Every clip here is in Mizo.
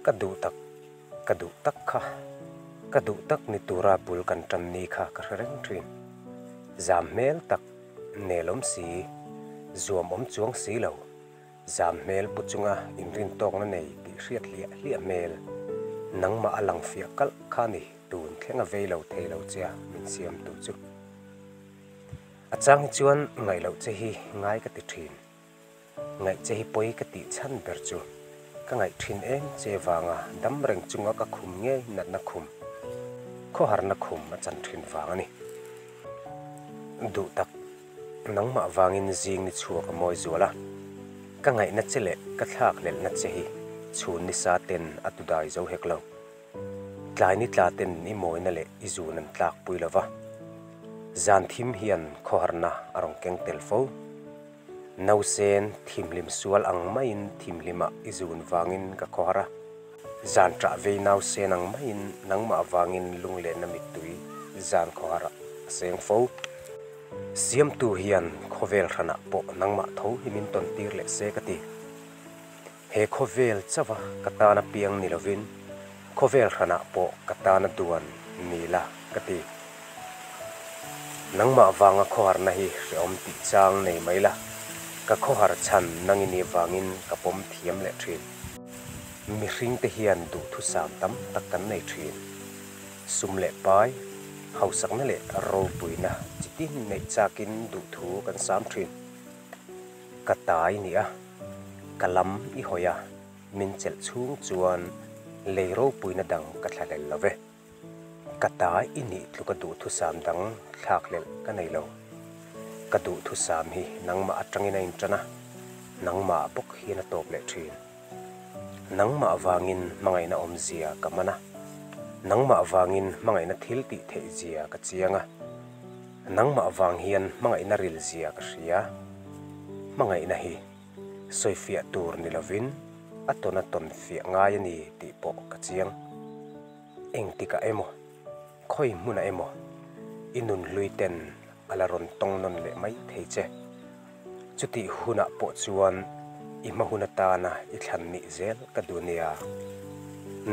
Ka duh tak, ka duh tak kha, ka duh tak ni tura bul kan tan ni kha ka hre reng thin. Zam hmel tak, nelawm si, zuam awm chuang si lo, zam hmel pu chunga inrin tawkna nei tih hriat hliah hliah hmel, nangmah a lang fiah kalh kha ni tun thleng a vei lo thei lo che a min siamtu chu. A chang hi chuan ngaih loh che hi ngai ka ti thin. Ngaih che hi pawi ka tih chhan ber chu ka ngaih thin em che vanga dam reng chunga ka khum ngei natna khum, khawharna khum a chan thin vang a ni. Duh tak, nangmah vangin zing ni chhuak a mawi zual a, ka ngaihna che leh ka thlakhlelhna che hi chhun nisa ten a tudai zo hek lo. Tlai ni tla ten i mawina leh i zun an tlak pui lo va, zan thim hian khawharna a rawn keng tel fo. Nausen thimhlim sual ang maiin thimhlimah i zun vangin ka khawhar a, zan ṭah vei nausen ang maiin nangmah vangin lunglenna mittui zan khawharah a seng fo. Siamtu hian khawvel hranah pawh nangmah tho hi min tawn tir leh se ka ti. He khawvel chauha ka tana piang ni lovin khawvel hranah pawh ka tana duan ni la ka ti. Nangmah vanga khawharna hi hrehawm tih chang nei mai la, ka khawhar chhan nang i nih vangin ka pawm thiam leh thin. Mihringte hian duhthusam tam tak kan nei thin. Sum leh pai, hausakna leh ropuina chitin neih chakin duhthu kan sam thin. Ka tai ni a, ka lam i hawi a, min chelh chhung chuan lei ropuina dang ka thlahlel lo ve. Ka tai i nih tluka duhthusam dang thlakhlelh ka nei lo. Ka duhthusam hi nangmah atangin a intan a, nangmah bawk hian a tawp leh thin. Nangmah vangin hmangaihna awmzia ka man a, nangmah vangin hmangaihna thil tih theih zia ka chiang a, nangmah vang hian hmangaihna ril zia ka hria. Hmangaihna hi sawifiah tur ni lovin a tawn a tawn fiah ngai a ni tih pawh ka chiang. Engtikah emaw, khawi hmunah emaw i nunhlui ten a la rawn tawng nawn leh mai thei che. Chutih hunah pawh chuan i hma hun atana i thlan nih zel ka duh nia.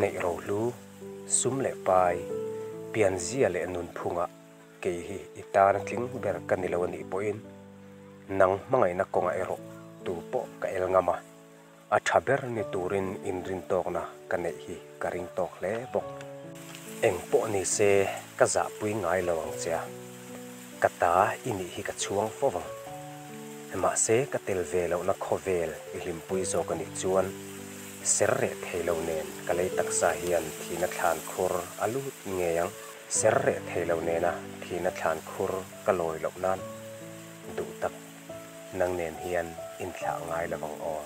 Neih rohlu, sum leh pai, pianzia leh nunphungah kei hi i tana tling ber ka ni lo a nih pawhin nang hmangaihna kawngah erawh tu pawh ka el ngam a. A tha ber ni turin inrintawkna ka neih hi ka ring tawk hle bawk. Eng pawh ni se ka zahpui ngai lo ang che a, ka ta i nih hi ka chhuang fo vang. Mahse ka tel ve lohna khawvel i hlimpui zawk a nih chuan ser reh thei lo nen ka lei taksa hian thihna thlan khur a lut ngei ang. Ser reh thei lo nena thihna thlan khur ka lawi loh nan duh tak. Nang nen hian inthlah ngai lo vang aw.